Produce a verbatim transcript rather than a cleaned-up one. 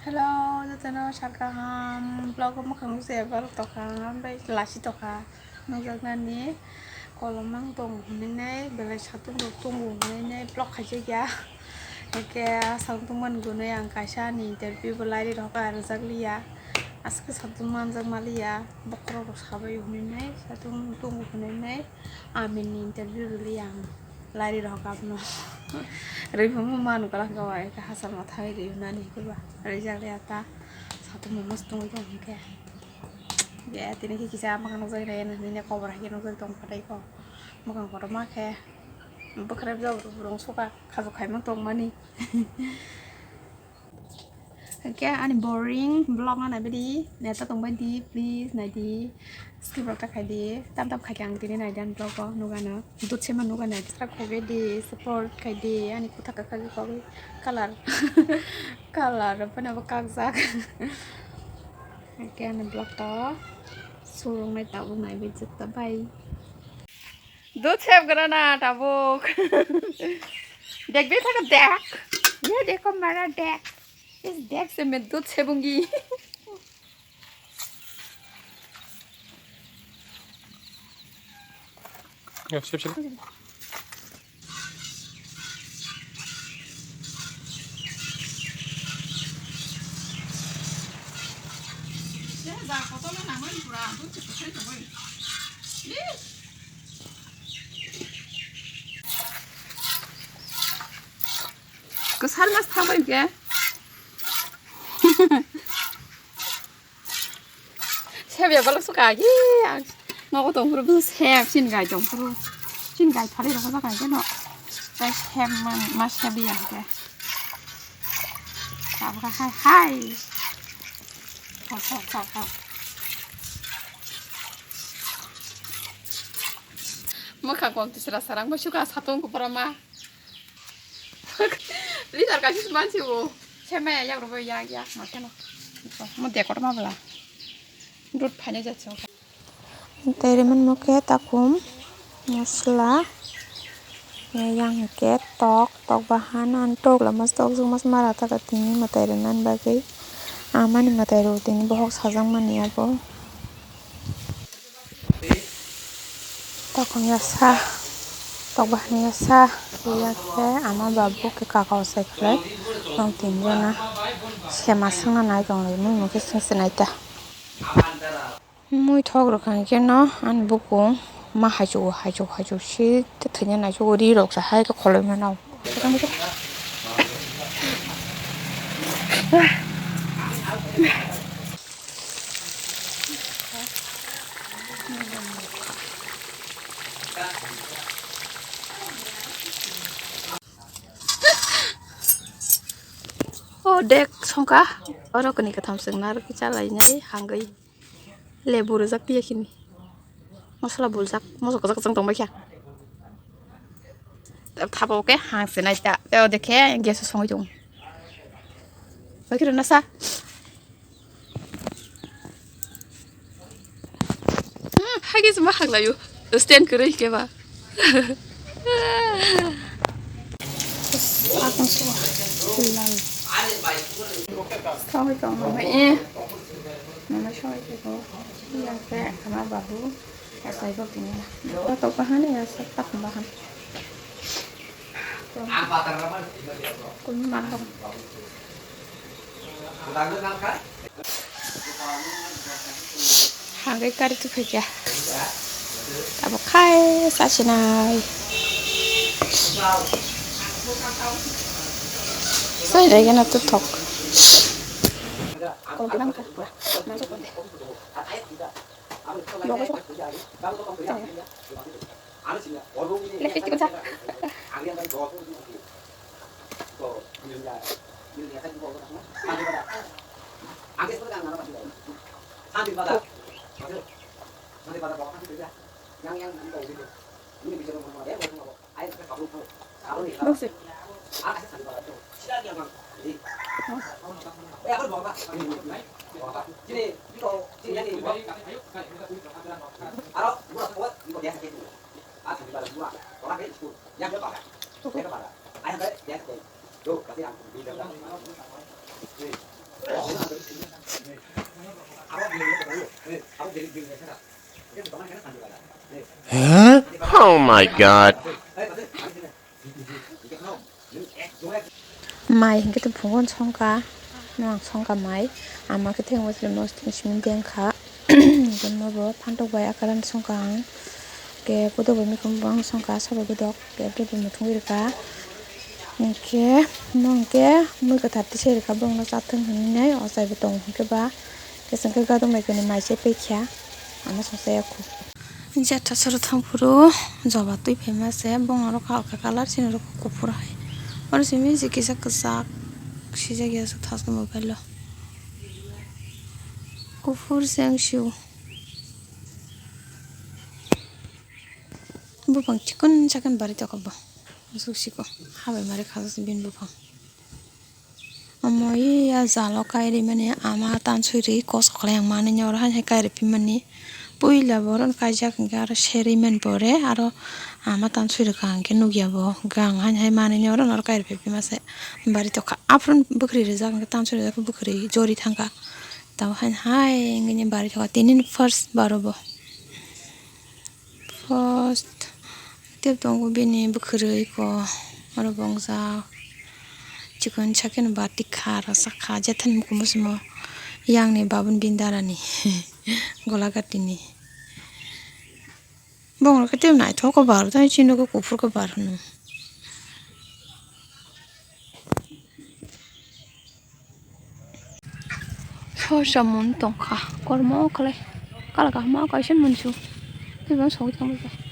Hello, jotono sal kaham. Vlog o mwkhang se borok tokha, ambai lasi tokha. Nukjaknani kolomang tongo hinwi nai, belai satung rok tongo hinwi nai vlog khaijakya. Hwnkhe satung tongmani gunui ang kaisa ani interview bo lairwi rwkha, rwjakliya. Aswk satung manjak maliya, bokhorok rok sabai hinwi nai, satung tongo hinwi nai, amini interview rwliya ang. Lari rok abno. Rwi phano manu kwlak khe wai khe hachal ma thai rwi nani khe ba. Rwi jak le ata. Satung momo se tongwi tong khe. Ye tini khe kisa mwkhang nukjagwi nai nini kobor hai khe nukjagwi tong phatai kho. Mwkhang kotorma khe. Bwkhrep jok rwng suka khajok khaima tongmani. Hwnkhe ani boring vlog no naibaidi neta tongbaidi, please naidi, skip rok ta khaidi, tam tam khaikhe ang tini naidi ani vlog o nukano, dut sema nukano, subscribe khaibaidi, support khaidi, ani kwthar kwkhwrang kok color, color phano bo kakjak. Hwnkhe ani vlog to surungnai tabuk naibaidi jota bai. Dut sep gra na tabuk. Dekh bhi thaka dekh. Ye dekho mera dekh. Is dekh se main dud sebungi. Ya, sep sep. Kwsal mas thangbai hwnkhe. Sebya balok suka hi ang nogo tongphuru bwswk sep sin gai tongphuru sin gai phalwi rokha jaka hwnkhe no tei sep man ma sep ya hwnkhe tabra hai hai. Mwkhang kong tisra sarang bai suka satung kupra ma. Litar kaisa se mansi bo. Semaya yak rwbai yak yak ma kheno. Mo dekor ma bwla. Dut phaina jatsa. Tei rwmani mo khe takhum, mosla, yang hwnkhe tok, tok bahan, ani tok lama tok jwk mas mara taka tini mwtai rwnani bagwi. Amani mwtai rw tini bohok sajakmani abo. Tokong ya sa, tok bahani ya sa, ya khe ama babu khe kaka o sai khlai, tong tin jona sema swngna nai tong lai, mui mui khe swng se nai ta. Mui thok rwkha hwnkhe no ani bukung ma haichugo, haichuk, haichuk si thwina naichugo, ri rok sa hai khe kholoi mano. O dek songkha, oro kwnwi kwtham chwng narwkhe chalainai hangwi. Lebu rwjak piya sini. Mosla buljak, mosok kwchak kwchang tongbai kha. Thapa o khe hang se nai ta. Tei o dekhe gas o songwi tongo. Bai khe rwna sa. Hmm, hai khe se ma hang laio. Stand kwrwi khe ba. Songwi tong mama e. Mama songwi tong. Iya khe ama babu. Asai bo tini. Tok bahan ya sak tak bahan. Kun ma. Hangwi kari tu phaikha. Abo khai sa sinai. Sai dai gana tu thok. Kol bilang ka. Masuk kol. Logo sa. Lagi kita. Bangsi. Huh? Oh my God. Mai hinkhe to phungon songkha, nwng songkha mai, ama khe thengma simi dengkha, hwnkhe nobo phantok bai akaran songkha ang, hwnkhe kotok bai mikhumu bo ang songkha, sabo kotok, hwnkhe bwtwi muthungwi rwkha, hwnkhe, mo hwnkhe mui kwthar tisai rwkha, borokno chathwng hinwi nai, ochaibo tongo hwnkhe ba, khe chwngkhe gadok bai kwnwi mai se paikha, ano songchaya khu. Jeta soro thang phuru joba twi phaima se, bongni oro kaham khe colour, chini oro kuphur hai. Oro simi se kisa kwchak sijak ya se thasna mobile o. Kuphur se wng sio. Buphang chikon chakon bari tokha bo. Aswk siko. Habai mari khajak se bini buphang. Omo ya jalo kairwi mani ama tanswi rwi kosok khlai ang manwi oro hai hai kairwi phimani. Puila bo oro kaijak hwnkhe aro serwi mani pore aro ama tanswi rwkha hwnkhe nukya bo. Hwnkhe ang hai hai manwi oro kairwi phima se bari tokha. Aphuru bwkhwrwi rijak hwnkhe tanswi rijak bwkhwrwi jori thangkha. Tamo hai hai wngwi bari tokha. Tini first baro bo. First tep tongo bini bwkhwrwi ko oro bongjak chikon sakeno bati kha rw sakha jethani mukumu simo yangni babun bini darani Golaghati ni bongni khe tei naithok khe bar tei chini khe kuphur khe bar hwno. Sosa mun tongkha, kormo khlai, kala kahma kaisa munsu, tei bo sogwi tongmani.